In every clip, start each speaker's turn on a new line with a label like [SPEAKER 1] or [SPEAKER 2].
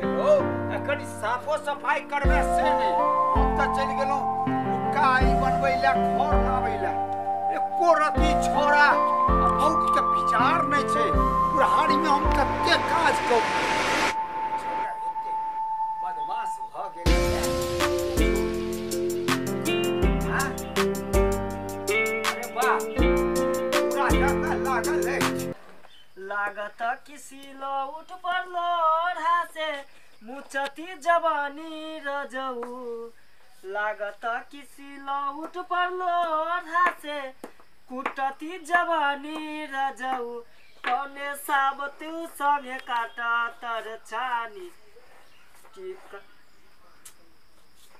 [SPEAKER 1] गेलो आ कनि साफो सफाई करबे से नहि। हम तऽ चलि गेलहुँ लुक्का ई बनबै लए, खर लाबै लए। एको रत्ती छौड़ा आ मौगीके विचार नहि छै। बुढ़ारीमे हम कते काज करू। छौड़ा एते बदमाश भऽ गेलै। अरे वाह, पूरा जगह लागल अछि।
[SPEAKER 2] लागत किसी लौट पर लोढ़ा से मुचती जवानी रजऊ। लागत किसी लौट पर लोढ़ा से कुटती जवानी रजऊ। कौने साबत संगे काटा तर छानी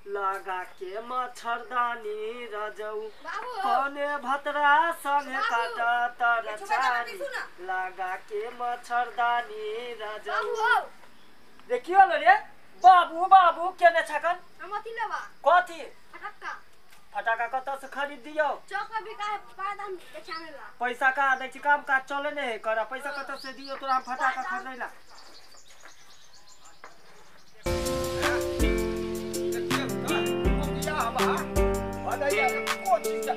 [SPEAKER 2] लगा के मच्छरदानी रजऊ। कौने भतरा संगे काटा तर छानी लगा के मच्छरदानी रजऊ। देखियो रे बाबू, बाबू केने छकन?
[SPEAKER 3] हम अथी लेबा।
[SPEAKER 2] कथी?
[SPEAKER 3] फटक्का।
[SPEAKER 2] फटाका कतऽ से खरीद दियौ?
[SPEAKER 3] चौक पर बिका है, पायदान बेचाने ला।
[SPEAKER 2] पैसा कहाँ दै छी? काम काज चले नै है करा। पैसा कतऽ से दियौ तोरा हम फटाका खरीदै ला?
[SPEAKER 1] देखियौ तऽ मौगिया हवा भदैया एको चीज।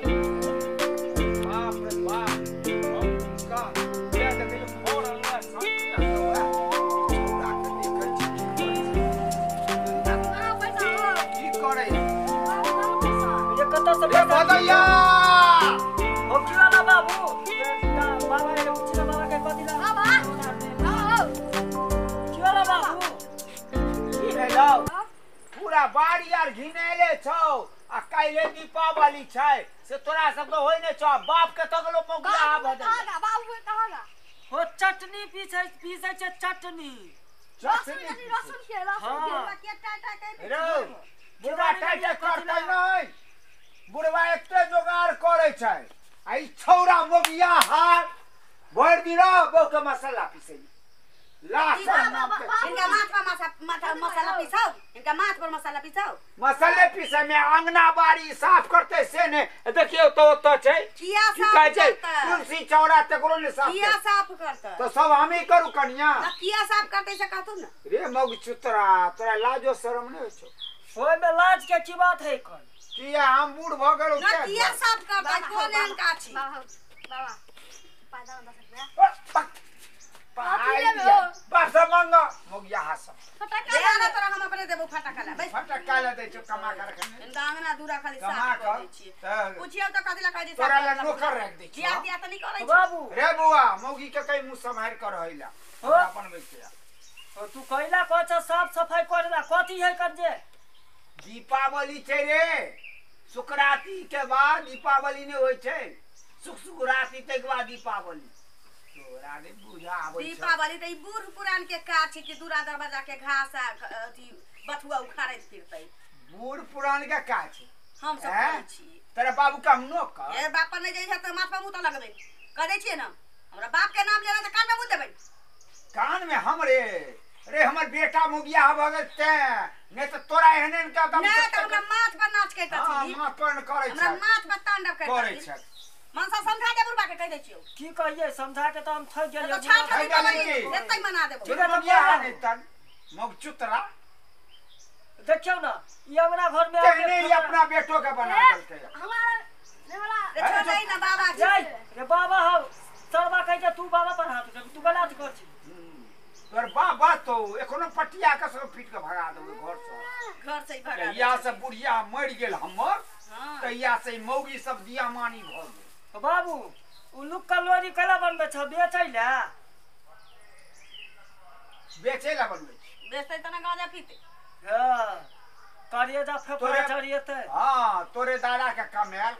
[SPEAKER 1] बाप रे बाप, हम का किया देखियौ खर अनला शांति आ छौड़ा के देखै छी की करै छै।
[SPEAKER 3] कहाँ पैसा हो?
[SPEAKER 1] की करै?
[SPEAKER 3] बाबू कहाँ पैसा?
[SPEAKER 2] ये कतऽ से
[SPEAKER 1] रे
[SPEAKER 2] पैसा
[SPEAKER 1] भदैया
[SPEAKER 2] हो? की वाला बाबू? ये बाबा ये पूछि ना बाबा के कथी ला?
[SPEAKER 3] बाबा हो।
[SPEAKER 2] की वाला बाबू?
[SPEAKER 1] की भेलौ? पूरा बाड़ी आर घिनेले छौ आ काल्हि दीपावली छै से तोरा सबके होइ नहि छौ। बाप के तऽ गेलो मौगिया
[SPEAKER 3] बाबू
[SPEAKER 1] भदैया।
[SPEAKER 3] कहाँ गा? बाबू कहाँ गा?
[SPEAKER 2] हो चटनी पीसै पीसै छै चटनी।
[SPEAKER 1] चटनी
[SPEAKER 3] रसुन के, रसुन के।
[SPEAKER 2] हाँ।
[SPEAKER 3] के टाटा के
[SPEAKER 1] रौ बुढ़वा टाइटे करतै नहि, बुढ़वा एते जोगाड़ करै छै आ ई छौड़ा मौगिया हार भरि दिन बहू के मसाला पीसै लासन नाम के।
[SPEAKER 4] इनका माथ पर माथा मसाला पिसाओ, इनका माथ पर मसाला पिसाओ।
[SPEAKER 1] मसाले पीसै में अंगना बाड़ी साफ करतै से ने। देखियौ तऽ ओतऽ छै
[SPEAKER 4] किया
[SPEAKER 1] की
[SPEAKER 4] साफ
[SPEAKER 1] कहै छै
[SPEAKER 4] करतै?
[SPEAKER 1] तुलसी चौरा तकरो ने साफ
[SPEAKER 4] किया
[SPEAKER 1] करतै।
[SPEAKER 4] साफ करतै?
[SPEAKER 1] तऽ सब हमही करू कनिया?
[SPEAKER 4] ना किया साफ करतै से कहतू ना।
[SPEAKER 1] रे मौगी चुतरा, तोरा लाजो शरम नहि होइ छौ?
[SPEAKER 2] ओहिमे लाज के की बात है कन?
[SPEAKER 1] किया हम बूढ़ भऽ गेलहुँ
[SPEAKER 4] ना
[SPEAKER 1] तें
[SPEAKER 4] किया
[SPEAKER 1] दुआरे?
[SPEAKER 4] साफ करतै? कोन एहन काज छी?
[SPEAKER 3] बाबा बाबा पायदान 10 रुपया।
[SPEAKER 1] ओ, पक, पहाड़ दिया। बाप से मांग मौगिया हाथ से।
[SPEAKER 3] फटक्का
[SPEAKER 4] दे आना तोरा हम अपने देबो फटाका ला बैस।
[SPEAKER 1] फटक्का ला दै छौ कमा कर रखने।
[SPEAKER 4] इनका अंगना दूरा खाली
[SPEAKER 1] कमा
[SPEAKER 4] साफ कर
[SPEAKER 1] कर,
[SPEAKER 4] दै छियै।
[SPEAKER 1] तऽ
[SPEAKER 4] पुछियौ तऽ कथी ला कहै छै साफ
[SPEAKER 1] तोरा ला
[SPEAKER 4] करला।
[SPEAKER 1] नौकर राखि दै
[SPEAKER 4] बियाह
[SPEAKER 1] छियौ।
[SPEAKER 4] तियाह तऽ नहि करै छै।
[SPEAKER 2] बाबू
[SPEAKER 1] रे बौआ, मौगी के कहीं मुँह सम्हारि कर रहै ला।
[SPEAKER 2] हो।
[SPEAKER 1] हमरा बनबै के आ।
[SPEAKER 2] ओ तू कैला कह छ साफ सफाई करेला कथी है कन जे?
[SPEAKER 1] दीपावली छै रे, सुकराती के बाद दीपावली नहि होइ छै। सुख सुकराती तक बाद दीपावली। तोरा नहि बुझा आबै छौ।
[SPEAKER 4] दीपावली तऽ ई बूढ़ पुरान के काज छै कि दूरा दरवाजा के घास आ अथी बथुआ उखाड़ैत फिरतै।
[SPEAKER 1] बूढ़ पुरान के काज छै।
[SPEAKER 4] हम सब
[SPEAKER 1] हैं?
[SPEAKER 4] करै छियै।
[SPEAKER 1] तोरा बाबू के हम नौकर?
[SPEAKER 4] ए बाप पर नहि जाइ छै तऽ माथ पर मुँह तऽ लगबै। कह दै छियै ने हमरा बाप के नाम लेना तऽ कान में मुँह देबै।
[SPEAKER 1] कान में हमरे रे हमर बेटा मौगिया भऽ गेल तें, नहि तऽ तोरा एहन एहन के
[SPEAKER 4] नहि तऽ हमरा माथ पर नाच
[SPEAKER 1] हँ
[SPEAKER 4] करतथिन।
[SPEAKER 1] माथ पर करै
[SPEAKER 4] हमरा
[SPEAKER 1] छै,
[SPEAKER 4] माथ पर तांडव
[SPEAKER 1] करै
[SPEAKER 4] करतथिन।
[SPEAKER 1] छै।
[SPEAKER 4] मनसा समझा दे बुढ़बा के कहि दै छियौ।
[SPEAKER 2] की कहिए समझा के तऽ हम थक
[SPEAKER 4] तऽ
[SPEAKER 2] गेलियै।
[SPEAKER 4] छाठ
[SPEAKER 1] थकि
[SPEAKER 4] दीपावली
[SPEAKER 1] गेली की?
[SPEAKER 4] एतै मना देबो।
[SPEAKER 2] ठीक है, तऽ
[SPEAKER 1] मौगिया
[SPEAKER 2] बोला।
[SPEAKER 1] नहि तन मौग चुतरा
[SPEAKER 2] देखियौ ना ई अंगना घर में
[SPEAKER 1] तेहने ही अपना बेटो के बना देलकै।
[SPEAKER 3] हमारा नहीं वाला।
[SPEAKER 4] रे छोड़ दै ना बाबा जी।
[SPEAKER 2] जाय रे बाबा हौ सरबा कहि के तू बाबा पर हाथ उठेबी, तू गलत कर छी।
[SPEAKER 1] तोर बाप बात तो एखनो पटिया के सब पीट के भगा देबै घर से।
[SPEAKER 4] घर से ही भगा दै
[SPEAKER 1] तहिया
[SPEAKER 4] छथिन।
[SPEAKER 1] से बुढ़िया मरि गेल हमर,
[SPEAKER 4] हँ।
[SPEAKER 1] तहिया से ई मौगी सब दिया मानी भऽ गेल।
[SPEAKER 2] बाबू उ लुक्का लोरी कैला बनबै छ बेचै ला?
[SPEAKER 1] बेचै ला बनबै छी।
[SPEAKER 4] बेचतै तऽ ने गांजा पीतै।
[SPEAKER 2] हां करिए जा फेफड़ा
[SPEAKER 1] तोरे-
[SPEAKER 2] चढ़िएतै।
[SPEAKER 1] हाँ तोरे दादा के कमायल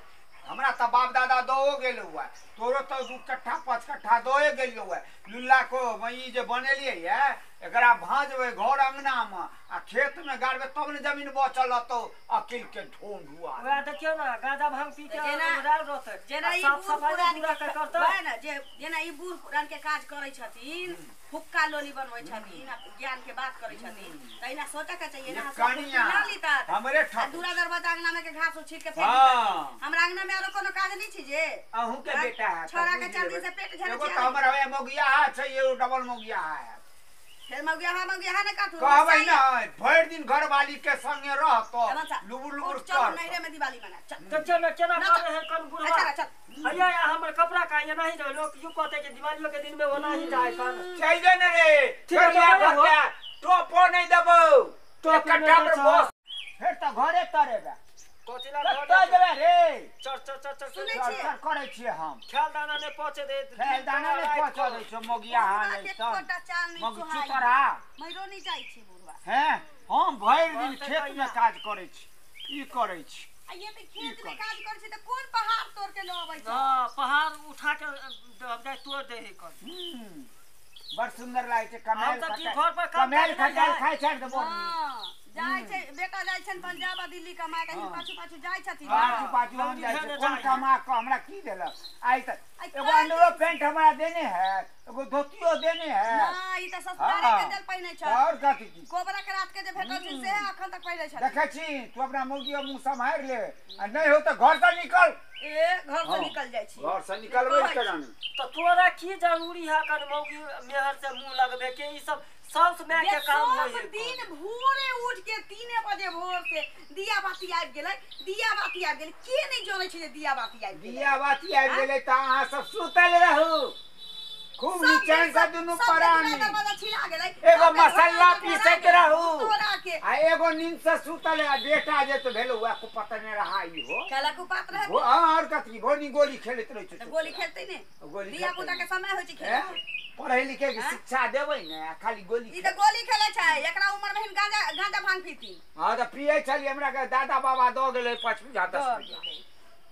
[SPEAKER 1] हमरा तऽ बाप दादा दओ गेल हुआ, तोरो तऽ 2 कट्ठा 5 कट्ठा दए गेल हुआ। लुल्ला को ई जे बनेलियै ये एकरा भाँजबै घर अंगना में आ खेत में गाड़बै तब ने जमीन बचल रहतौ। अकिल के ढोंग हुआ।
[SPEAKER 2] वएह देखियौ ना गांजा भांग पी के
[SPEAKER 4] जेना-
[SPEAKER 2] उड़ायल रहतै।
[SPEAKER 4] जेना
[SPEAKER 2] आ
[SPEAKER 4] ई
[SPEAKER 2] साफ
[SPEAKER 4] बूढ़
[SPEAKER 2] सफाई
[SPEAKER 4] पुरान
[SPEAKER 2] पूरा
[SPEAKER 4] के
[SPEAKER 2] के करतै।
[SPEAKER 4] वएह ने जे जेना ई बूढ़ पुरान के काज करै छथिन, हुक्का लोली बनबै छथिन आ ज्ञान के बात करै छथिन, तहिना सोचऽ के चाहिए ना।
[SPEAKER 1] ये कनिया,
[SPEAKER 4] लितत
[SPEAKER 1] हमरे
[SPEAKER 4] आ
[SPEAKER 1] ठक
[SPEAKER 4] दूरा दरवाजा अंगना में के घास उछीट के फेंक
[SPEAKER 1] हाँ।
[SPEAKER 4] दितत। हमरा अंगना में आरो कोनो काज नहीं छै जे
[SPEAKER 1] अहूँ के बेटा है
[SPEAKER 4] छोड़ा के 4 दिन से पेट झरे
[SPEAKER 1] एगो
[SPEAKER 4] छै।
[SPEAKER 1] तऽ हमर हवे मौगिया है छै, एगो डबल मौगिया है।
[SPEAKER 4] फेर मौगिया हा ने काटू
[SPEAKER 1] कहबै ना भरि दिन घरवाली के संगे रहतो लुबुर लुबुर कर
[SPEAKER 4] चल नैहरे में दिवाली मना चल
[SPEAKER 2] तो चल केना कर रहे कन बुढ़वा
[SPEAKER 4] अच्छा चल
[SPEAKER 2] हैया हमर कपड़ा का ये नहीं जो लोग you कहते कि दिवालियों के दिन में होना ही जाए कन
[SPEAKER 1] चाहिए ने रे ठीक टोपो नहीं देबो तो कट्टा पर बस फेर त घरे तरेबे
[SPEAKER 2] कोचिला
[SPEAKER 1] कत्ता जेबे रे
[SPEAKER 2] चल चल चल चल
[SPEAKER 4] सुनै
[SPEAKER 1] चल
[SPEAKER 4] छियै
[SPEAKER 1] चल करै छियै हम
[SPEAKER 2] खेल दाना ने पहुंचे दे
[SPEAKER 1] खेल दाना ने पहुंचा दै छौ मोगिया हां नहीं
[SPEAKER 4] एकोटा चाल नहीं
[SPEAKER 1] मग
[SPEAKER 4] सोहाइ
[SPEAKER 1] चुतरा
[SPEAKER 4] मैरो नहीं जाइ छी बुढ़वा
[SPEAKER 1] हैं हम भरि दिन खेत में काज करै छी ई करै छी
[SPEAKER 4] आ ये तऽ खेत में काज करै छी तऽ कोन पहाड़ तोड़ के लऽ अबै छै
[SPEAKER 2] हां पहाड़ उठा के हम जाय तोड़ दे है कन
[SPEAKER 1] बड़ सुंदर लागै छै कमेल
[SPEAKER 2] हम तऽ की घर पर काम
[SPEAKER 1] कमेल
[SPEAKER 2] काज
[SPEAKER 1] खटाल
[SPEAKER 2] नहि
[SPEAKER 1] खाइ छै ने बोल
[SPEAKER 4] हां जाइ छै बेटा जाइ छन पंजाब आ दिल्ली कमा के पाछू पाछू जाइ छथिन
[SPEAKER 1] पाछू पाछू हम जाइ छी कोन कमा के हमरा की देलक आइ तक
[SPEAKER 4] आइ
[SPEAKER 1] एगो अंडरो पेंट हमरा देने है एगो धोतियो देने है
[SPEAKER 4] ना ई तऽ ससुरारे के देल पहिने छै
[SPEAKER 1] और कथी की
[SPEAKER 4] कोबरा के रात के जे भेटल छै से अखन तक पहिने छै
[SPEAKER 1] देखै छी तू अपना मौगी मुँह सम्हारि ले आ नहीं हो तऽ घर से निकल
[SPEAKER 4] ए घर से निकल जाइ छी
[SPEAKER 1] घर से निकलबै केना
[SPEAKER 2] तो तोरा की जरूरी है कन मौगी मेहर से मुंह लगबे के ई सब साउस माय के काम होय
[SPEAKER 4] सब दिन भोरे उठ के 3 बजे भोर से दिया बाती आबि गेलै दिया बाती आबि गेलै के नहीं जनै छै जे दिया बाती आबि गेलै
[SPEAKER 1] दिया बाती आबि गेलै तऽ अहाँ सब सुतल रहू खूब निचैन से दुनू प्राणी
[SPEAKER 4] दरवाजा छिला गेलै
[SPEAKER 1] एगो मसाला पीसैत रहू
[SPEAKER 4] तोरा के
[SPEAKER 1] आ एगो नींद से सुतल आ बेटा जे तो भेल वएह को पता नहीं रहा ई हो
[SPEAKER 4] खेला को पात रहे
[SPEAKER 1] वो और कथी भोनी गोली खेलैत रहै छै
[SPEAKER 4] तऽ गोली खेलतै ने
[SPEAKER 1] गोली
[SPEAKER 4] दिया पुता के समय होइ छै खेले
[SPEAKER 1] हैं? पढ़ै लिखै के शिक्षा देबै ने आ खाली गोली
[SPEAKER 4] ई तऽ गोली खेलै छै एकरा उमर में गांजा गांजा भांग पीती
[SPEAKER 1] हाँ तऽ पियै छलियै हमरा के दादा बाबा दऽ गेलै 5 रुपया 10 रुपया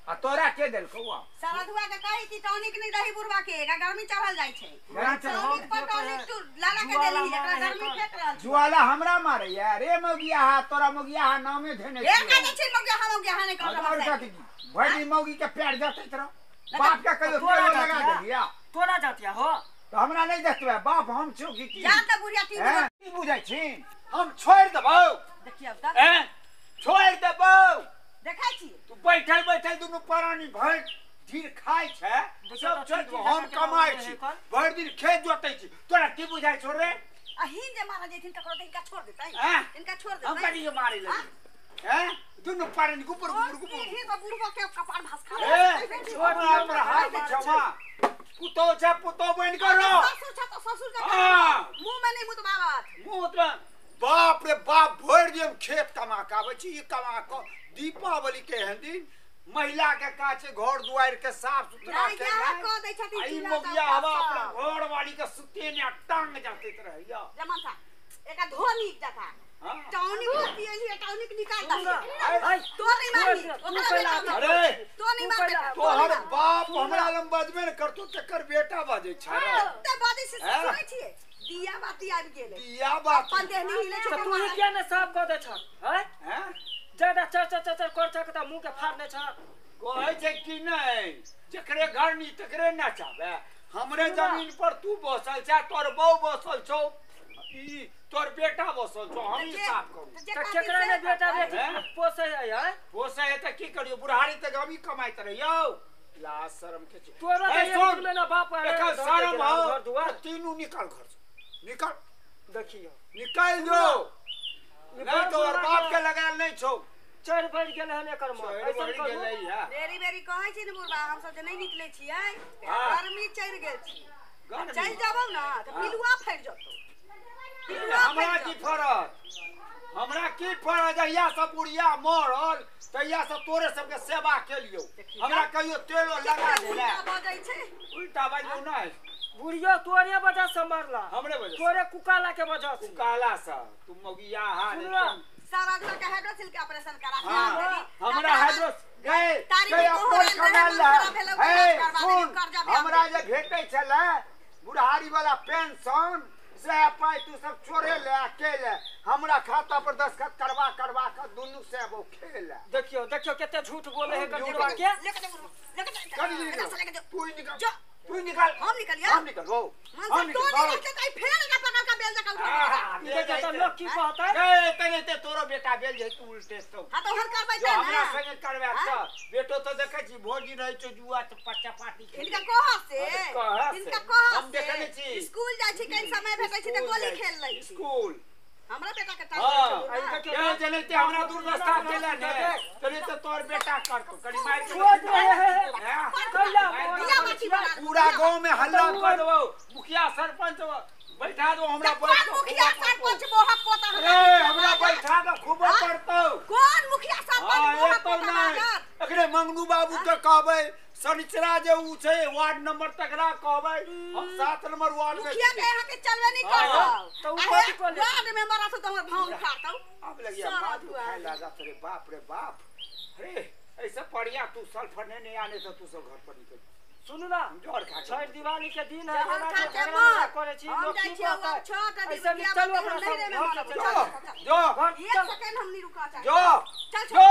[SPEAKER 1] आ तोरा के देलकौ आ
[SPEAKER 4] सारा धुआ के कही कि टॉनिक नहीं दही बुढ़वा के एकरा गर्मी चढ़ल जाइ छै
[SPEAKER 1] गर्मी चढ़ल-
[SPEAKER 4] टॉनिक पर टॉनिक तू लाला के
[SPEAKER 2] जुआला
[SPEAKER 4] देली एकरा
[SPEAKER 2] मारे
[SPEAKER 4] गर्मी
[SPEAKER 2] है
[SPEAKER 4] फेंक रहल छै
[SPEAKER 1] जुआला हमरा मारैया रे मौगिया हा तोरा मौगिया हा नामे धेने
[SPEAKER 4] ए
[SPEAKER 1] छियौ।
[SPEAKER 4] का दै छै मौगिया हा मौगिया हा नहीं
[SPEAKER 1] हाँ,
[SPEAKER 4] कर
[SPEAKER 1] और
[SPEAKER 4] रहल
[SPEAKER 1] कथी भरि दिन मौगी के पैर जतैत रह बाप के कहियो
[SPEAKER 2] तोरा
[SPEAKER 1] तेलो लगा
[SPEAKER 2] जातिया
[SPEAKER 1] देलिया
[SPEAKER 2] तोरा जातिया हो
[SPEAKER 1] तऽ हमरा नहीं देखबै बाप हम छियौ कि की
[SPEAKER 4] जा तऽ बुढ़िया टीवी
[SPEAKER 1] हैं? की बुझै छी हम छोड़ि देबौ
[SPEAKER 4] देखियौ तऽ
[SPEAKER 1] हैं छोड़ि देबौ
[SPEAKER 4] देखै छी
[SPEAKER 1] तू बैठल बैठल दुनू प्राणी भरि दिन खाइ छै सब छोड़ि देबौ हम कमाइ छी भरि दिन खेत जोतै छी तोरा की बुझाइ छौ रे
[SPEAKER 4] अहीन जे मारा जेथिन तकरो तऽ इनका छोड़ देतै
[SPEAKER 1] हैं?
[SPEAKER 4] इनका छोड़
[SPEAKER 1] हम
[SPEAKER 4] देतै
[SPEAKER 1] कथी के मारै लगे हैं दुनू प्राणी गुपुर गुपुर गुपुर
[SPEAKER 4] ही तो बुढ़वा के कपार भसका
[SPEAKER 1] ए हमरा पर हाथ छमा पुतो छै पुतो बनि कऽ रह
[SPEAKER 4] ससुर छै तऽ ससुर के
[SPEAKER 1] हाँ।
[SPEAKER 4] मुंह में नहीं मुतबावत
[SPEAKER 1] मुँह तऽ बाप रे बाप भरि दिन हम खेत कमा कऽ आबै छी ई कमा कऽ दीपावली के एहन दिन महिला के काज छै घर दुआरि के साफ सुथरा
[SPEAKER 4] नहीं, यहाँ
[SPEAKER 1] केनाइ।
[SPEAKER 4] कऽ दै छथिन
[SPEAKER 1] आ ई
[SPEAKER 4] चूल्हा
[SPEAKER 1] मौगिया
[SPEAKER 4] सब
[SPEAKER 1] हवा
[SPEAKER 4] सब।
[SPEAKER 1] अपना घर वाली के सुतेने आ टांग जातैत रहैया
[SPEAKER 4] जमन था एका धो नीक जाता
[SPEAKER 1] हाँ।
[SPEAKER 4] टॉनिक पियली टॉनिक निकाल
[SPEAKER 2] सुन ना,
[SPEAKER 4] दही
[SPEAKER 2] ऐ,
[SPEAKER 4] तो नहीं मारनी
[SPEAKER 2] तू
[SPEAKER 4] ओकरा
[SPEAKER 2] कैला
[SPEAKER 4] बेटा
[SPEAKER 1] अरे
[SPEAKER 4] तो नहीं
[SPEAKER 2] तू
[SPEAKER 4] मार
[SPEAKER 2] कैला
[SPEAKER 4] बेटा
[SPEAKER 1] तोहर बाप हमरा लग बजबे ने करतो तकर बेटा बजै छै रे।
[SPEAKER 4] ते बाजी से
[SPEAKER 1] हैं?
[SPEAKER 4] सुनै छियै दिया बाती आबि गेलै
[SPEAKER 1] दिया बात
[SPEAKER 4] अपन देहनी हिले
[SPEAKER 2] तो
[SPEAKER 4] छै
[SPEAKER 2] तू ही किया ने साफ कर दे छ हैं
[SPEAKER 1] हैं
[SPEAKER 2] ज्यादा चर चर चर चर कर छ त मुंह के फाड़ने छ
[SPEAKER 1] कहै छै कि नहि जकरे घर नी तकरे नचाबे हमरे जमीन पर तू बसल छै तोर बहू बसल छौ ई तोर बेटा बसल छौ हम ही साफ करू
[SPEAKER 2] त केकरा ने बेटा बेटी
[SPEAKER 1] हैं?
[SPEAKER 2] पोसे है हैं
[SPEAKER 1] पोसै है तऽ की करियौ बुढ़ारी तक हम ही कमाइत रहियौ लाज शरम के चीज।
[SPEAKER 2] तोरा
[SPEAKER 1] ए,
[SPEAKER 2] त एक
[SPEAKER 1] सुन,
[SPEAKER 2] दिन में ना बाप आए
[SPEAKER 1] एखन शरम हो
[SPEAKER 2] घर दुआर
[SPEAKER 1] तऽ तीनू निकल घर से निकल
[SPEAKER 2] देखियो
[SPEAKER 1] निकल जो नहीं तोहर बाप के लगायल नहीं छौ
[SPEAKER 2] चढ़ बढ़ गेल हन एकर मन
[SPEAKER 1] चढ़ि
[SPEAKER 2] ऐसन
[SPEAKER 1] बढ़ि
[SPEAKER 2] करू
[SPEAKER 1] गेलै है
[SPEAKER 4] बेरी बेरी कहै छी ने बुढ़बा हम सब जे नहीं निकले छियै
[SPEAKER 1] हाँ।
[SPEAKER 4] गर्मी चढ़ि गेल छी
[SPEAKER 1] गर्मी।
[SPEAKER 4] चलि जाबौ ना तऽ
[SPEAKER 1] हाँ।
[SPEAKER 4] पिलुआ फड़ि जतौ पिलुआ
[SPEAKER 1] हमरा
[SPEAKER 4] फड़ि
[SPEAKER 1] की
[SPEAKER 4] जतौ
[SPEAKER 1] फरक हमरा की फरक जहिया सब बुढ़िया मरल तहिया सब तोरे सबके सेवा केलियौ हमरा कहियो तेलो लगा देला
[SPEAKER 4] उल्टा भऽ जाइ छै
[SPEAKER 1] उल्टा बाजू नहि
[SPEAKER 2] बुढ़ियो तोरे वजह से मरला
[SPEAKER 1] हमरे वजह से।
[SPEAKER 2] तोरे कुकाला के वजह से
[SPEAKER 1] काला सा तू मौगिया हा
[SPEAKER 2] सुनला?
[SPEAKER 4] सारा दिन के हाइड्रोसिल के ऑपरेशन करा के
[SPEAKER 1] हाँ,
[SPEAKER 4] आन देली।
[SPEAKER 1] हमरा हाइड्रो गए
[SPEAKER 4] तारी
[SPEAKER 1] गए
[SPEAKER 4] के
[SPEAKER 1] अपन
[SPEAKER 4] कोहरा
[SPEAKER 1] कमाल
[SPEAKER 4] रहै, मन खराब भेलौ,
[SPEAKER 1] हे
[SPEAKER 4] करवा देली,
[SPEAKER 1] सुन
[SPEAKER 4] कर्जा भी
[SPEAKER 1] हमरा
[SPEAKER 4] आन
[SPEAKER 1] जे भेटै छलै बुढ़ारी वाला पेंशन से पाइ तू सब चोरे ले आ के ले हमरा खाता पर दस्तखत करवा करवा के दुनू से वो खेल
[SPEAKER 2] देखियो देखियो कते झूठ बोले है
[SPEAKER 1] झूठ
[SPEAKER 2] बुढ़वा के
[SPEAKER 4] लेके जा बुढ़वा, लेके जा,
[SPEAKER 1] कर
[SPEAKER 4] एना से लेके जा।
[SPEAKER 1] तू ही निकल
[SPEAKER 4] जो।
[SPEAKER 1] तू निकाल।
[SPEAKER 4] हम निकलिया?
[SPEAKER 1] हम निकलबो।
[SPEAKER 4] मन से तो निकल के फेर का पकड़ का बेल जका उठा।
[SPEAKER 2] हां त लोग की कहतै?
[SPEAKER 1] ए तने ते तोरो बेटा बेल जे तू उल्टे तो।
[SPEAKER 4] हां तो हर करबै त
[SPEAKER 1] हमरा संगे करबै त बेटो तो देखै छी भोजी रहै छौ जुआ त पच्चा पाटी।
[SPEAKER 4] इनका कह से, इनका कह
[SPEAKER 1] हम देखने छी
[SPEAKER 4] स्कूल जाइ छी कहीं समय भेटै छी त गोली खेल लै छी।
[SPEAKER 1] स्कूल
[SPEAKER 4] हमरा बेटा के टाइम
[SPEAKER 1] हां के जने ते हमरा दुर्दशा केला ने तने ते तोर बेटा करतो कनी मार
[SPEAKER 2] छोड़ दे कैला
[SPEAKER 1] पूरा गांव में हल्ला कर दो। मुखिया सरपंच बैठा दो हमरा।
[SPEAKER 4] कौन मुखिया सरपंच मोहक पोता?
[SPEAKER 1] रे हमरा बैठा दो खूब पड़तो।
[SPEAKER 4] कौन मुखिया सरपंच मोहक पोता?
[SPEAKER 1] अखने मंगनू बाबू के कहबै शनिचरा जे उ छै वार्ड नंबर तकरा कहबै हम 7 नंबर वार्ड में
[SPEAKER 4] मुखिया के यहाँ के चलबे नहीं करतौ
[SPEAKER 2] त उ कथि कहले?
[SPEAKER 4] वार्ड मेंबर आसो त हमर भाव उखाड़तौ।
[SPEAKER 1] अब लगिया माथ खाए लगा रे बाप रे बाप। अरे ऐसे बढ़िया तू सल्फर नहीं आने तो तू सब घर पर निकल।
[SPEAKER 2] सुनू ना
[SPEAKER 1] जोर खा
[SPEAKER 2] छठ दिवाली के दिन है
[SPEAKER 4] जहर
[SPEAKER 2] एना
[SPEAKER 4] खा
[SPEAKER 2] जे
[SPEAKER 4] के
[SPEAKER 2] झगड़ा
[SPEAKER 4] मर।
[SPEAKER 2] करे छी
[SPEAKER 4] हम
[SPEAKER 2] लोग
[SPEAKER 4] जाइ
[SPEAKER 2] की
[SPEAKER 4] छियौ
[SPEAKER 2] कहतै?
[SPEAKER 4] छठ
[SPEAKER 2] ऐसे
[SPEAKER 4] दिवाली
[SPEAKER 2] चलू अपना
[SPEAKER 4] नहीं रे
[SPEAKER 2] सब घर
[SPEAKER 4] में
[SPEAKER 2] से
[SPEAKER 1] जो
[SPEAKER 2] चलू।
[SPEAKER 1] जो
[SPEAKER 2] घर
[SPEAKER 4] एक
[SPEAKER 2] चल।
[SPEAKER 4] सेकंड हम नहीं रुका चाहे।
[SPEAKER 1] जो
[SPEAKER 4] चल
[SPEAKER 1] जो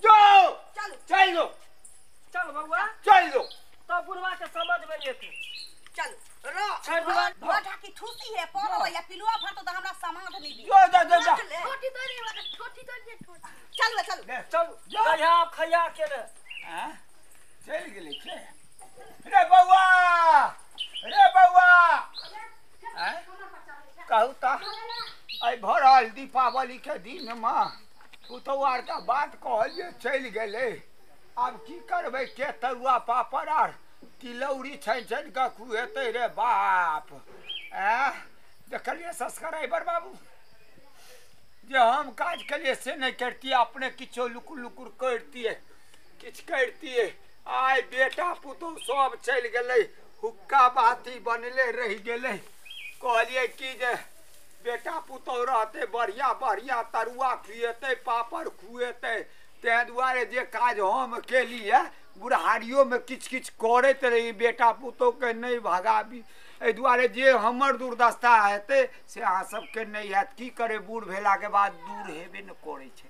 [SPEAKER 1] जो
[SPEAKER 4] चल
[SPEAKER 1] चल लो
[SPEAKER 2] चल बउआ
[SPEAKER 1] चल लो
[SPEAKER 2] तब बुढ़वा के समझ में एतै।
[SPEAKER 4] चल रो
[SPEAKER 2] छठ दिवाली
[SPEAKER 4] गोठा की ठूसी है पड़ो या पिलुआ फटो त हमरा सामान नहीं दी।
[SPEAKER 1] जो जो जो जो
[SPEAKER 3] छोटी तोड़ी हमरा छोटी तोड़ी छोटी।
[SPEAKER 4] चल चल
[SPEAKER 2] चल कहिया खैया के रे।
[SPEAKER 1] हां चल गेलै के रे बउआ रे बउआ। हैं कहू त आई भरल दीपावली के दिन में पुतहु आर के बात कहलिए चलि गेलै। आब की करबै के तरुआ पापड़ आर तिलौरी छानि छानि कऽ खुएतै रे बाप। आँय देखलियै सब्सक्राइबर बाबू जे हम काज केलियै से नहि करितियै अपने किछो लुकुर लुकुर करितियै किछु करितियै। आइ बेटा पुतहु सब चलि गेलै हुक्का बाती बनले रहि गेलै। कहलियै कि जे बेटा पुतहु रहतै बढ़िआँ बढ़िआँ तरुआ खुएतै पापड़ खुएतै। ताहि दुआरे जे काज हम केलियै बुढ़ारियोमे किछु किछु करैत रही बेटा पुतहुके नहि भगाबी। एहि दुआरे जे हमर दुर्दशा हेतै से अहाँ सबके नहि हैत। की करै बूढ़ भेलाके बाद दूर हेबे नहि करै छै।